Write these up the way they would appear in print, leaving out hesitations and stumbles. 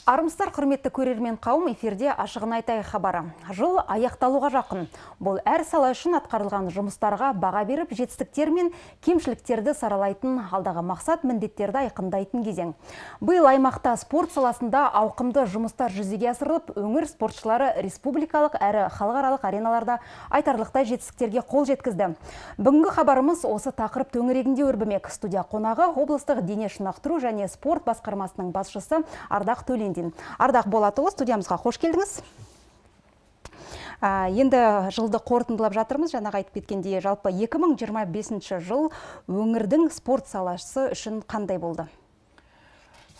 Армысыздар, құрметті көрермен қауым, эфирде «Ашығын айтайық» хабары. Жыл аяқталуға жақын. Бұл әр сала үшін атқарылған жұмыстарға баға беріп, жетістіктер мен кемшіліктерді саралайтын, алдағы мақсат міндеттерді айқындайтын кезең. Биыл аймақта спорт саласында ауқымды жұмыстар жүзеге асырылып, өңір спортшылары республикалық әрі халықаралық ареналарда айтарлықтай жетістіктерге қол жеткізді. Бүгінгі хабарымыз осы тақырып төңірегінде өрбімек. Студия қонағы – облыстық дене шынықтыру және спорт басқармасының басшысы Ардақ Төлендин. Ардақ Болатұлы, студиямызға қош келдіңіз. Енді жылды қорытындылап жатырмыз. Жаңағы айтып кеткендей, жалпы 2025 жыл өңірдің спорт саласы үшін қандай болды?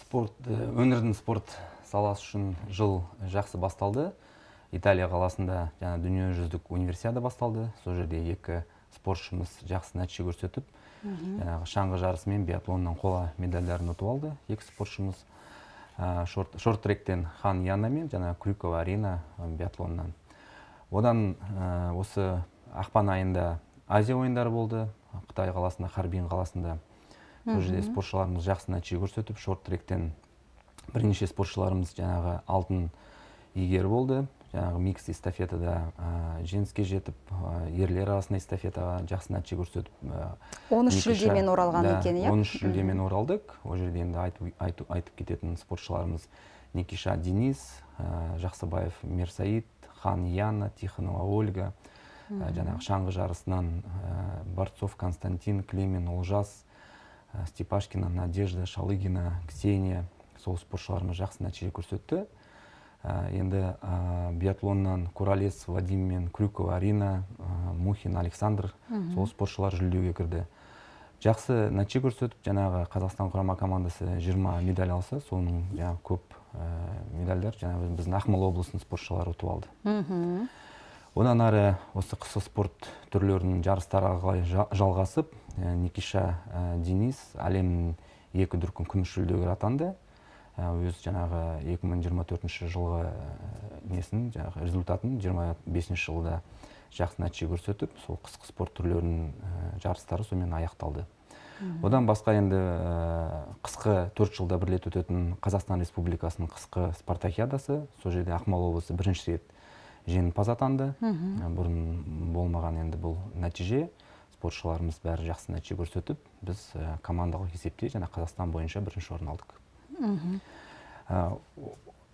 Спорт, өңірдің спорт саласы үшін жыл жақсы басталды. Италия қаласында жаңа дүниежүзілік универсиада басталды. Сол жерде екі спортшымыз жақсы нәтиже көрсетіп, жаңағы шаңғы жарысы мен биатлоннан қола медальдарын ұтып алды екі спортшымыз. Шорт тректен Хан Яна мен жаңағы Крюкова Арина биатлоннан. Одан осы ақпан айында Азия ойындары болды Қытай қаласында, Харбин қаласында. Сол жерде спортшыларымыз жақсы нәтиже көрсетіп, шорт тректен бірнеше спортшыларымыз жаңағы алтын иегері болды. Жаңағы микс эстафетада жеңіске жетіп, ерлер арасында эстафетаға жақсы нәтиже көрсетіп, 13 Никиша- жүлдемен оралған Да, екен, иә? 13 жүлдемен оралдық. Ол жерде енді айтып кететін спортшыларымыз: Никиша Денис, Жақсыбаев Мерсаид, Хан Яна, Тихонова Ольга, жаңағы шаңғы жарысынан Борцов Константин, Клемен Олжас, Степашкина Надежда, Шалыгина Ксения. Сол спортшыларымыз жақсы нәтиже көрсетті. Енді биатлоннан Куралес Вадим мен Крюкова Арина, Мухин Александр, сол спортшылар жүлдеге кірді. Жақсы нәтиже көрсетіп, жаңағы Қазақстан құрама командасы 20 медаль алса, соның жаңағы көп медальдар жаңағы біздің Ақмола облысының спортшылары ұтып алды. Одан ары осы қысқы спорт түрлерінің жарыстары қалай жалғасып, Никиша Денис әлемнің екі дүркін күміс жүлдегері атанды. Өз жаңағы 2024 жылғы несін, жаңағы результатын 25 жылда жақсы нәтиже көрсетіп, сол қысқы спорт түрлерінің жарыстары сонымен аяқталды. Одан басқа енді қысқы 4 жылда бір рет өтетін Қазақстан Республикасының қысқы спартакиадасы, сол жерде Ақмола облысы бірінші рет жеңімпаз атанды. Бұрын болмаған енді бұл нәтиже. Спортшыларымыз бәрі жақсы нәтиже көрсетіп, біз командалық есепте жаңа Қазақстан бойынша бірінші орын алдық.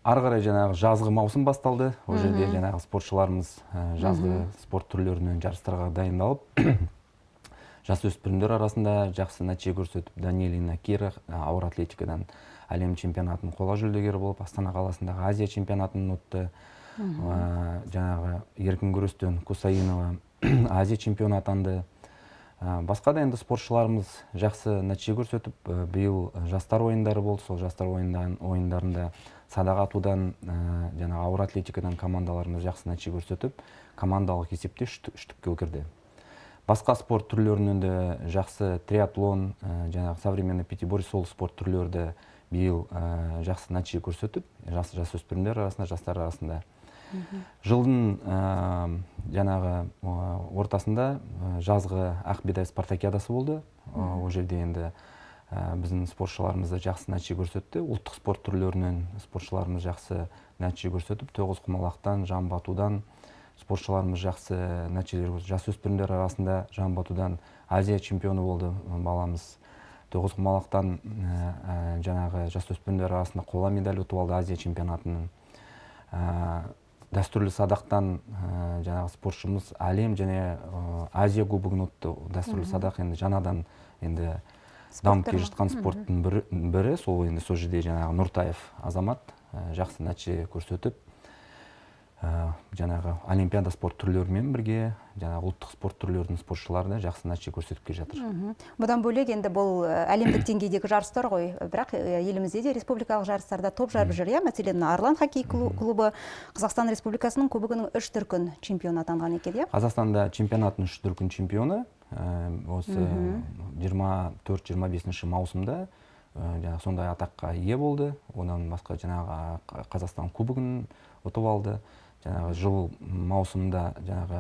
Ары қарай жаңағы жазғы маусым басталды. Ол жерде жаңағы спортшыларымыз жазғы спорт түрлерінен жарыстарға дайындалып, жасөспірімдер арасында жақсы нәтиже көрсетіп, Данилина Кира ауыр атлетикадан әлем чемпионатының қола жүлдегері болып, Астана қаласындағы Азия чемпионатын ұтты. Жаңағы еркін күрестен Кусаинова Азия чемпионы атанды. Басқа да енді спортшыларымыз жақсы нәтиже көрсетіп, биыл жастар ойындары болды. Сол жастар ойындарында садақ атудан, жаңағы ауыр атлетикадан командаларымыз жақсы нәтиже көрсетіп, командалық есепте үштікке кірді. Басқа спорт түрлерінен де жақсы триатлон, жаңағы современный пятиборье, сол спорт түрлері биыл жақсы нәтиже көрсетіп, жасөспірімдер арасында, жастар арасында. Жылдың жаңағы ортасында жазғы Ақ бидай спартакиадасы болды. Ол жерде енді біздің спортшыларымыз да жақсы нәтиже көрсетті. Ұлттық спорт түрлерінен спортшыларымыз жақсы нәтиже көрсетіп, тоғызқұмалақтан, жамбы атудан спортшыларымыз жақсы нәтижелер көрсетті. Жасөспірімдер арасында жамбы атудан Азия чемпионы болды баламыз. Тоғызқұмалақтан жаңағы жасөспірімдер арасында қола медаль ұтып алды Азия чемпионатының. Дәстүрлі садақтан жаңағы спортшымыз әлем және Азия кубогын ұтты. Дәстүрлі садақ енді жаңадан енді дамып келе жатқан спорттың бірі. Сол енді сол жерде жаңағы Нұртаев Азамат жақсы нәтиже көрсетіп, жаңағы олимпиада спорт түрлерімен бірге жаңағы ұлттық спорт түрлерінің спортшылары да жақсы нәтиже көрсетіп келе жатыр. Бұдан бөлек енді бұл әлемдік деңгейдегі жарыстар ғой, бірақ елімізде де республикалық жарыстарда топ жарып жүр, иә. Мәселен, «Арлан» хоккей клубы Қазақстан Республикасының кубогының үш дүркін чемпионы атанған екен, иә? Қазақстанда чемпионаттың үш дүркін чемпионы. Осы 24-25 маусымда жаңағы сондай атаққа ие болды. Одан басқа жаңағы Қазақстан кубогын ұтып алды. Жаңағы жыл маусымында жаңағы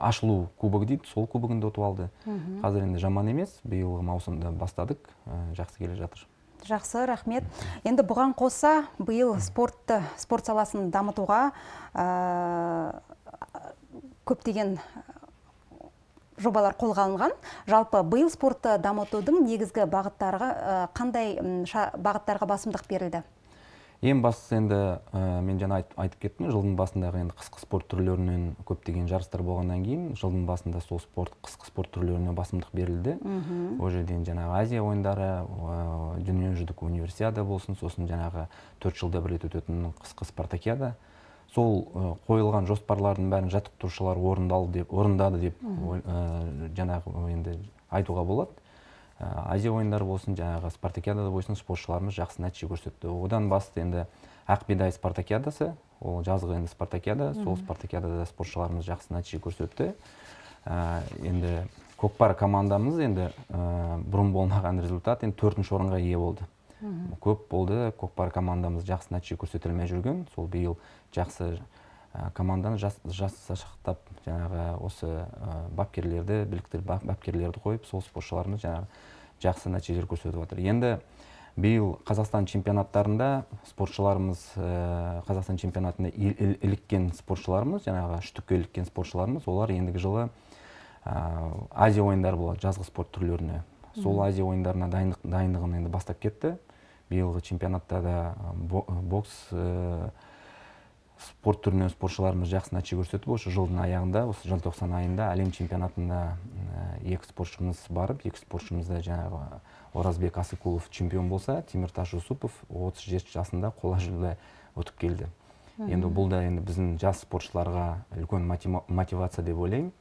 ашылу кубогы дейді, сол кубогын да ұтып алды. Қазір енді жаман емес, биылғы маусымда бастадық, жақсы келе жатыр. Жақсы, рахмет. Енді бұған қоса биыл спорт саласын дамытуға көптеген жобалар қолға алынған. Жалпы биыл спортты дамытудың негізгі бағыттарға қандай бағыттарға басымдық берілді? Ең бастысы енді мен жаңа айтып кеттім, жылдың басындағы енді қысқы спорт түрлерінен көптеген жарыстар болғаннан кейін жылдың басында сол қысқы спорт түрлеріне басымдық берілді. Ол жерден жаңағы Азия ойындары, дүниежүзілік универсиада болсын, сосын жаңағы 4 жылда бір рет өтетін қысқы спартакиада. Сол қойылған жоспарлардың бәрін жаттықтырушылар орындады деп жаңағы енді айтуға болады. Азия ойындары болсын, жаңағы спартакиадада болсын, спортшыларымыз жақсы нәтиже көрсетті. Одан басты енді ақ бидай спартакиадасы, ол жазғы енді спартакиада, сол спартакиадада спортшыларымыз жақсы нәтиже көрсетті. Енді көкпар командамыз енді бұрын болмаған результат, енді 4-ші орынға ие болды. Көп болды, көкпар командамыз жақсы нәтиже көрсетілмей жүрген, сол биыл жақсы команданы жасақтап, жаңағы осы бапкерлерді, білікті бапкерлерді қойып, сол спортшыларымыз жаңағы жақсы нәтижелер көрсетіп жатыр. Енді биыл Қазақстан чемпионаттарында спортшыларымыз, Қазақстан чемпионатында іліккен спортшыларымыз, жаңағы үштікке іліккен спортшыларымыз, олар ендігі жылы Азия ойындары болады жазғы спорт түрлеріне. Сол Азия ойындарына дайындығын енді бастап кетті. Биылғы чемпионатта да бокс спорт түрінен спортшыларымыз жақсы нәтиже көрсетіп, осы жылдың аяғында, осы желтоқсан айында әлем чемпионатында 2 спортшымыз барып, 2 спортшымыз да жаңағы Оразбек Асықулов чемпион болса, Теміртас Жүсіпов 37 жасында қола жүлде ұтып келді. Енді бұл да енді біздің жас спортшыларға үлкен мотивация деп ойлаймын.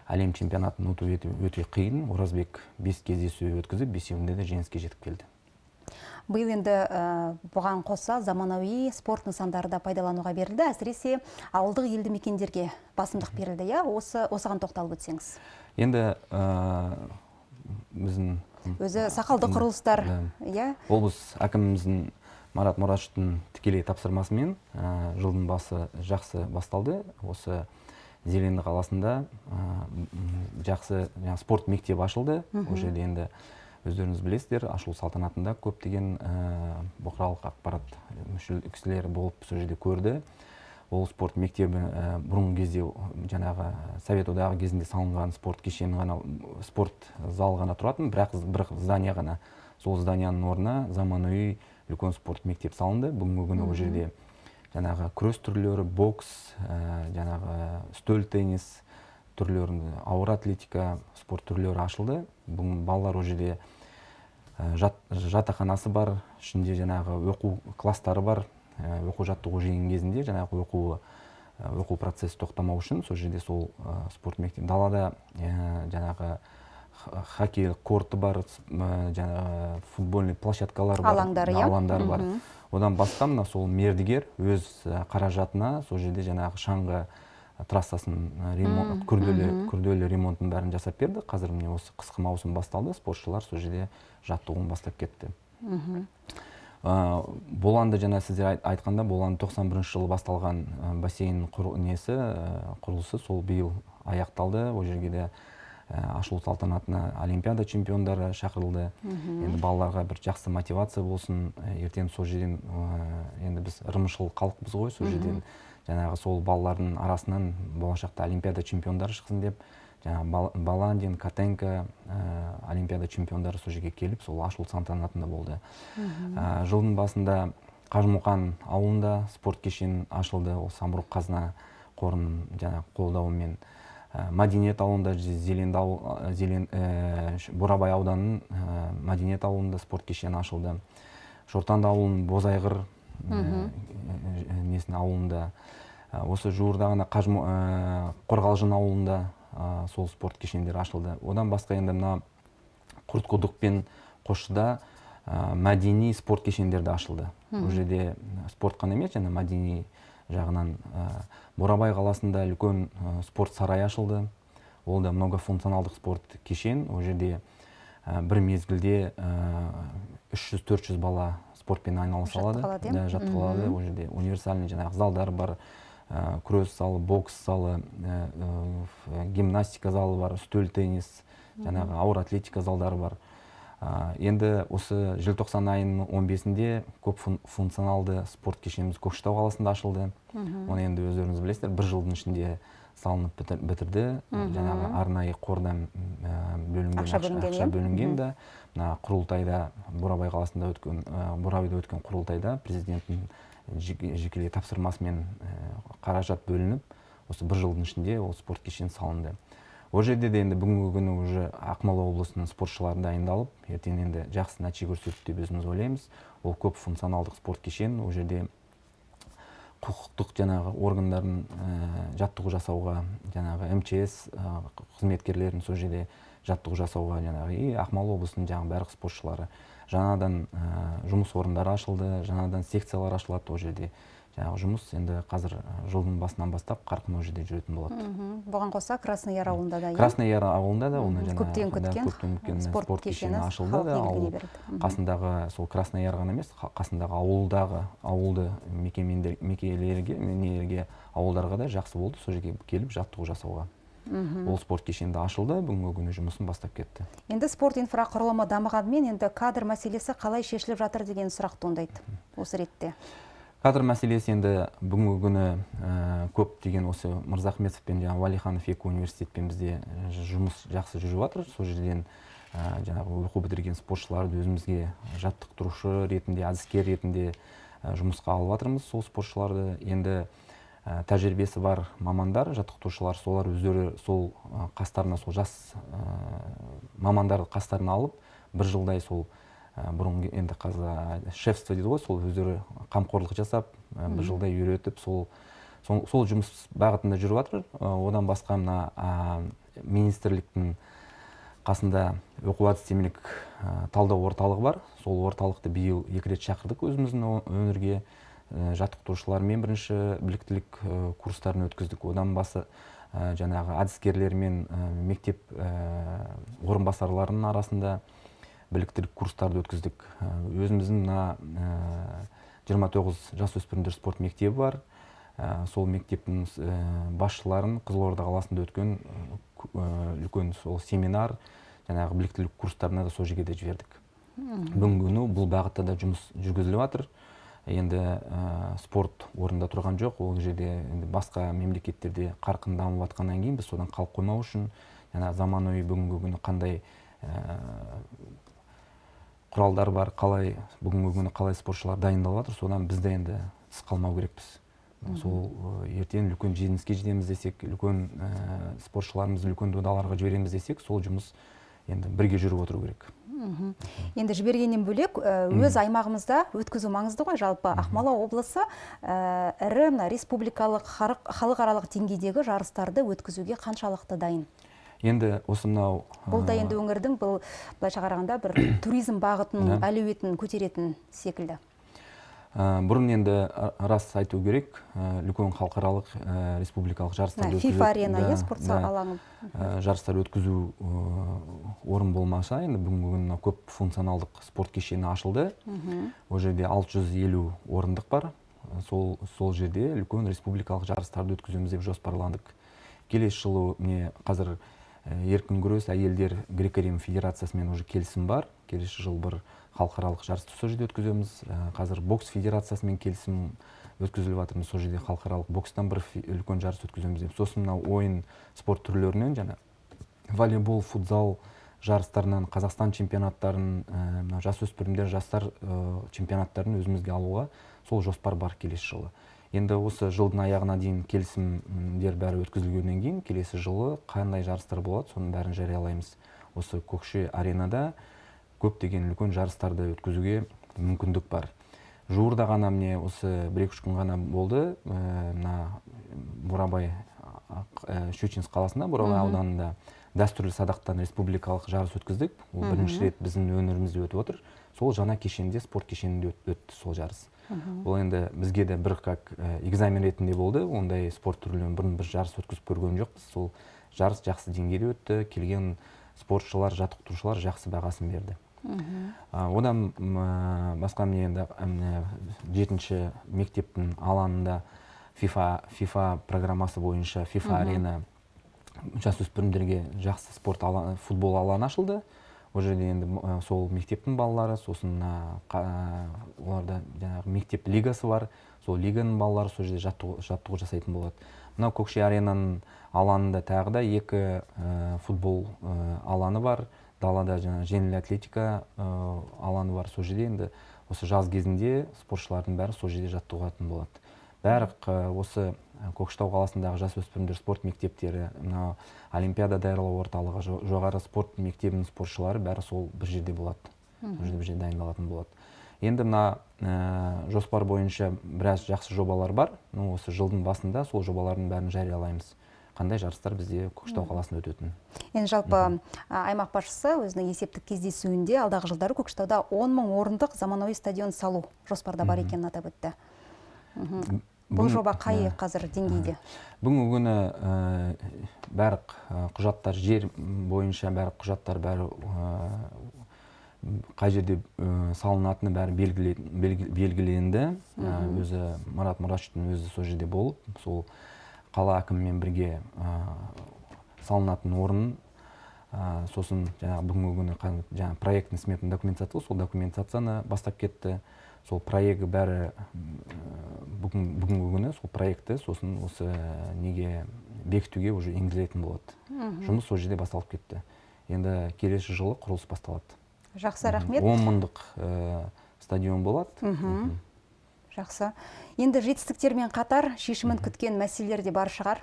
Әлем чемпионатын ұту өте қиын. Оразбек 5 кездесу өткізіп, 5-еуінде де жеңіске жетіп келді. Биыл енді бұған қоса заманауи спорт нысандары да пайдалануға берілді. Әсіресе ауылдық елді мекендерге басымдық берілді, иә? Осыған тоқталып өтсеңіз. Енді біздің Өзі сақалды құрылыстар, иә? Облыс әкіміміздің Марат Мұратовичтің тікелей тапсырмасымен жылдың басы жақсы басталды. Осы Зеленді қаласында жақсы спорт мектебі ашылды. Ол жерде енді өздеріңіз білесіздер, ашылу салтанатында көптеген бұқаралық ақпарат кісілері болып сол жерде көрді. Ол спорт мектебі бұрынғы кезде жаңағы Совет одағы кезінде салынған спорт кешені ғана, спорт зал ғана тұратын, бірақ бір здание ғана. Сол зданияның орнына заманауи үлкен спорт мектеп салынды. Бүгінгі күні ол жерде жаңағы күрес түрлері, бокс, жаңағы үстел теннис түрлерін, ауыр атлетика спорт түрлері ашылды. Бүгін балалар ол жерде жатақханасы бар, ішінде жаңағы оқу класстары бар. Оқу жаттығу жиын кезінде жаңағы оқу процесі тоқтамау үшін сол жерде сол спорт мектеп далада жаңағы хоккей корты бар, жаңағы футбольный площадкалар бар, Алаңдары, иә? алаңдары бар. Одан басқа мына сол мердігер өз қаражатына сол жерде жаңағы шаңғы трассасын күрделі ремонтын бәрін жасап берді. Қазір міне осы қысқы маусым басталды, спортшылар сол жерде жаттығуын бастап кетті. Боланды жаңа сіздер айтқанда, Боланды тоқсан бірінші жылы басталған бассейн құрылысы сол биыл аяқталды. Ол жерге де ашылу салтанатына олимпиада чемпиондары шақырылды. Енді балаларға бір жақсы мотивация болсын. Ертең сол жерден, енді біз ырымшыл халықпыз ғой, сол жерден жаңағы сол балалардың арасынан болашақта олимпиада чемпиондары шықсын деп, жаңағы Баландин, Котенко, олимпиада чемпиондары сол жерге келіп, сол ашылу салтанатында болды. Жылдың басында Қажымұқан ауылында спорт кешені ашылды, ол Самұрық қазына қорының жаңағы қолдауымен. Мәдениет ауылында, Зеленді ауыл, Бурабай ауданының Мәдениет ауылында спорт кешені ашылды. Шортанды ауылының Бозайғыр, несінің ауылында. Осы жуырда ғана Қорғалжын ауылында сол спорт кешендері ашылды. Одан басқа енді мына Құртқұдық пен Қосшыда мәдени спорт кешендері де ашылды. Ол жерде спорт қана емес, және мәдени жағынан, Бурабай қаласында үлкен спорт сарайы ашылды. Ол да многофункционалдық спорт кешен. Ол жерде бір мезгілде үш жүз, төрт жүз бала спортпен айналыса алады. Жаттыға алады, иә? Да, жаттыға алады. Ол жерде универсальный жаңағы залдар бар, күрес залы, бокс залы, гимнастика залы бар, үстел теннис, жаңағы ауыр атлетика залдары бар. Енді осы желтоқсан айының 15-інде көп функционалды спорт кешеніміз Көкшетау қаласында ашылды. Оны енді өздеріңіз білесіздер, бір жылдың ішінде салынып бітірді. Жаңағы арнайы қордан бөлінген ақша бөлінген да. Мына құрылтайда Бурабай қаласында өткен, Бурабайда өткен құрылтайда президенттің жекелей тапсырмасымен қаражат бөлініп, осы бір жылдың ішінде ол спорт кешені салынды. Ол жерде де енді бүгінгі күні уже Ақмола облысының спортшылары дайындалып, ертең енді жақсы нәтиже көрсетеді деп өзіміз ойлаймыз. Ол көп функционалдық спорт кешені, ол жерде құқықтық жаңағы органдардың жаттығу жасауға, жаңағы МЧС қызметкерлерін сол жерде жаттығу жасауға, жаңағы и Ақмола облысының жаңағы барлық спортшылары жаңадан жұмыс орындары ашылды, жаңадан секциялар ашылады ол жерде. Жаңағы жұмыс енді қазір жылдың басынан бастап қарқын ол жерде жүретін болады. Бұған қоса Красный Яр ауылында да, Красный Яр ауылында да оны жаңағы көптен күткен спорт кешені ашылды да, ауыл қасындағы сол Красный Яр ғана емес, қасындағы ауылдағы ауылды мекемелерге, нелерге, ауылдарға да жақсы болды сол жерге келіп жаттығу жасауға. Ол спорт кешені ашылды, бүгінгі күні жұмысын бастап кетті. Енді спорт инфрақұрылымы дамығанымен енді кадр мәселесі қалай шешіліп жатыр деген сұрақ туындайды осы ретте. Кадр мәселесі енді бүгінгі күні көп деген осы Мырзахметов пен жаңағы Уәлиханов екі университетпен бізде жұмыс жақсы жүріп жатыр. Сол жерден жаңағы оқу бітірген спортшыларды өзімізге жаттықтырушы ретінде, әдіскер ретінде жұмысқа алып жатырмыз. Сол спортшыларды енді тәжірибесі бар мамандар, жаттықтырушылар, солар өздері сол қастарына, сол жас мамандарды қастарына алып, бір жылдай сол бұрын енді қазір шефство дейді ғой, сол өздері қамқорлық жасап, бір жылдай үйретіп, сол жұмыс бағытында жүріп жатыр. Одан басқа мына министрліктің қасында оқу әдістемелік талдау орталығы бар. Сол орталықты биыл 2 рет шақырдық өзіміздің өңірге. Жаттықтырушылармен бірінші біліктілік курстарын өткіздік. Одан басы жаңағы әдіскерлермен мектеп орынбасарларының арасында біліктілік курстарды өткіздік. Өзіміздің мына 29 жасөспірімдер спорт мектебі бар. Сол мектептің басшыларын Қызылорда қаласында өткен үлкен сол семинар, жаңағы біліктілік курстарына да сол жерге де жібердік. Бүгінгі күні бұл бағытта да жұмыс жүргізіліп жатыр. Енді спорт орында тұрған жоқ, ол жерде енді басқа мемлекеттерде қарқын дамып жатқаннан кейін біз содан қалып қоймау үшін жаңа заманауи бүгінгі күні қандай құралдар бар, қалай бүгінгі күні қалай спортшылар дайындалып жатыр, содан біз де енді тыс қалмау керекпіз. Сол ертең үлкен жеңіске жетеміз десек, үлкен спортшыларымызды үлкен додаларға жібереміз десек, сол жұмыс енді бірге жүріп отыру керек. Енді жібергеннен бөлек, өз аймағымызда өткізу маңызды ғой. Жалпы Ақмола облысы ірі мына республикалық, халықаралық деңгейдегі жарыстарды өткізуге қаншалықты дайын? Енді осы мынау бұл да енді өңірдің бұл былайша қарағанда бір туризм бағытының әлеуетін көтеретін секілді. Бұрын енді рас айту керек, үлкен халықаралық республикалық жарыстарды өткізу, FIFA арена, спорт алаңы жарыстар өткізу орын болмаса, енді бүгінгі күні көп функционалдық спорт кешені ашылды. Ол жерде 650 орындық бар. Сол жерде үлкен республикалық жарыстарды өткіземіз деп жоспарландық. Келесі жылы міне қазір еркін күрес әйелдер грек-рим федерациясымен уже келісім бар. Келесі жыл бір халықаралық жарысты сол жерде өткіземіз. Қазір бокс федерациясымен келісім өткізіліп жатырмыз. Сол жерде халықаралық бокстан бір үлкен жарыс өткіземіз деп. Сосын мынау ойын спорт түрлерінен жаңа волейбол, футзал жарыстарынан Қазақстан чемпионаттарын, мынау жасөспірімдер, жастар чемпионаттарын өзімізге алуға сол жоспар бар келесі жылы. Енді осы жылдың аяғына дейін келісімдер бәрі өткізілгеннен кейін келесі жылы қандай жарыстар болады, соның бәрін жариялаймыз. Осы Көкше аренада көптеген үлкен жарыстарды өткізуге мүмкіндік бар. Жуырда ғана міне осы 1-2 күн ғана болды, мына Бурабай, Щучинск қаласында, Бурабай ауданында дәстүрлі садақтан республикалық жарыс өткіздік. Ол бірінші рет біздің өңірімізде өтіп отыр. Сол жаңа кешенде, спорт кешенінде өтті сол жарыс. Ол енді бізге де бір как экзамен ретінде болды. Ондай спорт түрлерінен бұрын бір жарыс өткізіп көрген жоқпыз. Сол жарыс жақсы деңгейде өтті. Келген спортшылар, жаттықтырушылар жақсы бағасын берді. Одан басқа міне енді 7-ші мектептің алаңында FIFA программасы бойынша FIFA арена жасөспірімдерге жақсы спорт алаңы, футбол алаңы ашылды. Ол жерде енді сол мектептің балалары, сосын оларда жаңағы мектеп лигасы бар, сол лиганың балалары сол жерде жаттығу жасайтын болады. Мынау Көкше аренаның алаңында тағы да 2 футбол алаңы бар, далада жаңағы жеңіл атлетика алаңы бар. Сол жерде енді осы жаз кезінде спортшылардың бәрі сол жерде жаттығатын болады. Бәрі осы Көкшетау қаласындағы жасөспірімдер спорт мектептері, мынау Олимпиада даярлау орталығы, жоғары спорт мектебінің спортшылары бәрі сол бір жерде болады. Сол жерде бір жерде дайындалатын болады. Енді мына жоспар бойынша біраз жақсы жобалар бар. Осы жылдың басында сол жобалардың бәрін жариялаймыз. Қандай жарыстар бізде Көкшетау қаласында өтетін. Енді жалпы, аймақ басшысы өзінің есептік кездесуінде алдағы жылдары Көкшетауда 10 мың орындық заманауи стадион салу жоспарда бар екенін атап өтті. Бұл жоба қай қазір деңгейде? Бүгінгі күні барлық құжаттар, жер бойынша барлық құжаттар бәрі қай жерде салынатыны бәрі белгіленді. Өзі Марат Мұратовичтің өзі сол жерде болып, сол қала әкімімен бірге салынатын орын, сосын жаңағы бүгінгі күні жаңағы проектный сметный документация, сол документацияны бастап кетті. Сол проекті бәрі бүгінгі күні сол проекті сосын осы неге бекітуге уже енгізілетін болады. Жұмыс сол жерде басталып кетті. Енді келесі жылы құрылыс басталады. Жақсы, рахмет. 10 мыңдық стадион болады. Жақсы. Енді жетістіктермен қатар шешімін күткен мәселелер де бар шығар.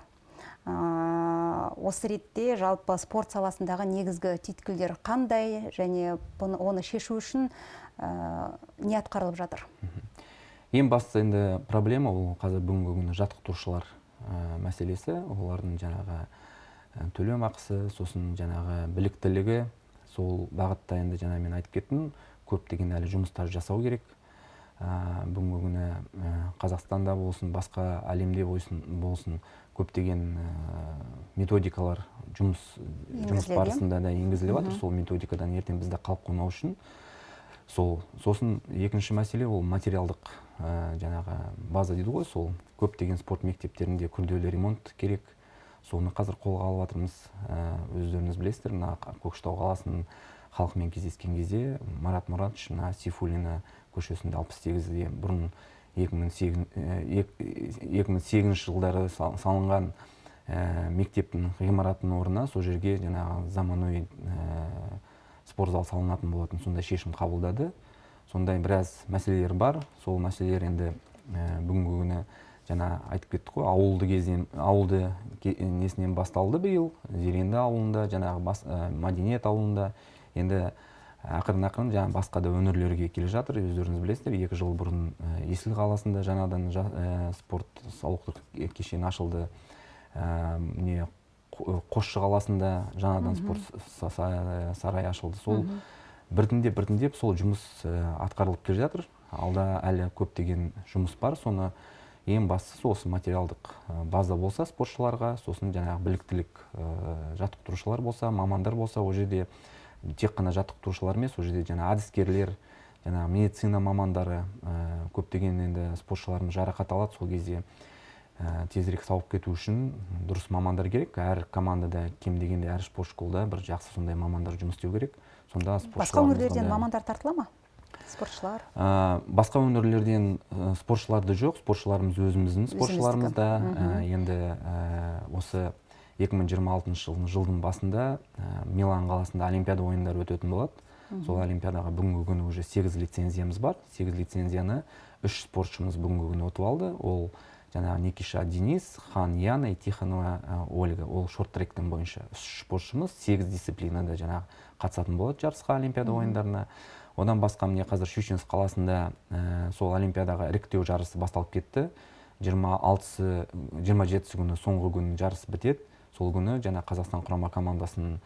Осы ретте жалпы спорт саласындағы негізгі түйткілдер қандай және оны шешу үшін не атқарылып жатыр? Ең басты енді проблема ол қазір бүгінгі күні жаттықтырушылар мәселесі, олардың жаңағы төлем ақысы, сосын жаңағы біліктілігі, сол бағытта енді жаңа мен айтып кеттім, көптеген әлі жұмыстар жасау керек. Бүгінгі күні Қазақстанда болсын, басқа әлемде болсын көптеген методикалар жұмыс Енгізіледі, иә? барысында да енгізіліп жатыр. Сол методикадан ертең бізді қалып қоймау үшін. Сосын екінші мәселе ол материалдық жаңағы база дейді ғой, сол көптеген спорт мектептерінде күрделі ремонт керек. Соны қазір қолға алып жатырмыз. Өздеріңіз білесіздер, мына Көкшетау қаласының халқымен кездескен кезде Марат Мұратович мына Сейфуллина көшесінде алпыс сегізде бұрын екі мың сегізінші жылдары салынған мектептің ғимаратының орнына сол жерге жаңағы заманауи спортзал салынатын болатын, сондай шешім қабылдады. Сондай біраз мәселелер бар. Сол мәселелер енді бүгінгі күні жаңа айтып кеттік қой, ауылды кезден, ауылды несінен басталды биыл, Зеренді ауылында, жаңағы мәдениет ауылында, енді ақырын-ақырын жаңа басқа да өңірлерге келе жатыр. Өздеріңіз білесіздер, 2 жыл бұрын Есіл қаласында жаңадан спорт сауықтыру кешені ашылды. Қосшы қаласында жаңадан спорт сарайы ашылды. Сол біртіндеп сол жұмыс атқарылып келе жатыр. Алда әлі көптеген жұмыс бар. Соны ең бастысы осы материалдық база болса спортшыларға, сосын жаңағы біліктілік жаттықтырушылар болса, мамандар болса, ол жерде тек қана жаттықтырушылар емес, ол жерде жаңа әдіскерлер, жаңағы медицина мамандары, көптеген енді спортшыларымыз жарақат алады, сол кезде тезірек сауығып кету үшін дұрыс мамандар керек. Әр командада кем дегенде әр спорт школда бір жақсы сондай мамандар жұмыс істеу керек. Сонда Басқа спортшыларымыз өңірлерден ондай мамандар тартыла ма? Спортшылар? Басқа өңірлерден спортшыларды жоқ, спортшыларымыз өзіміздің Өзіміздікі. спортшыларымыз да. Енді осы екі мың жиырма алтыншы жылдың басында Милан қаласында Олимпиада ойындары өтетін болады. Сол Олимпиадаға бүгінгі күні уже 8 лицензиямыз бар. 8 лицензияны 3 спортшымыз бүгінгі күні ұтып алды. Ол жаңағы Никиша Денис, Хан Яна и Тихонова Ольга. Ол шорт-тректен бойынша 3 спортшымыз 8 дисциплинада жаңағы қатысатын болады жарысқа, Олимпиада ойындарына. Одан басқа міне қазір Щучинск қаласында сол Олимпиадаға іріктеу жарысы басталып кетті. Жиырма алтысы, жиырма жетісі күні соңғы күні жарыс бітеді. Сол күні жаңа Қазақстан құрама командасының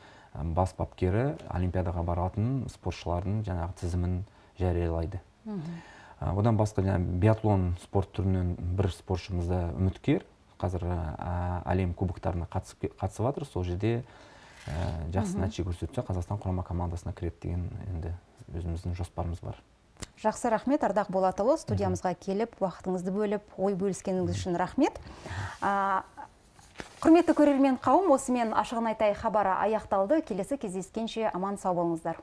бас бапкері Олимпиадаға баратын спортшылардың жаңағы тізімін жариялайды. Одан басқа жаңа биатлон спорт түрінен бір спортшымыз да үміткер. Қазір әлем кубоктарына қатысып жатыр. Сол жерде жақсы нәтиже көрсетсе, Қазақстан құрама командасына кіреді деген енді өзіміздің жоспарымыз бар. Жақсы, рахмет, Ардақ Болатұлы, студиямызға келіп, уақытыңызды бөліп, ой бөліскеніңіз үшін рахмет. Құрметті көрермен қауым, осымен «Ашығын айтайық» хабары аяқталды. Келесі кездескенше аман сау болыңыздар.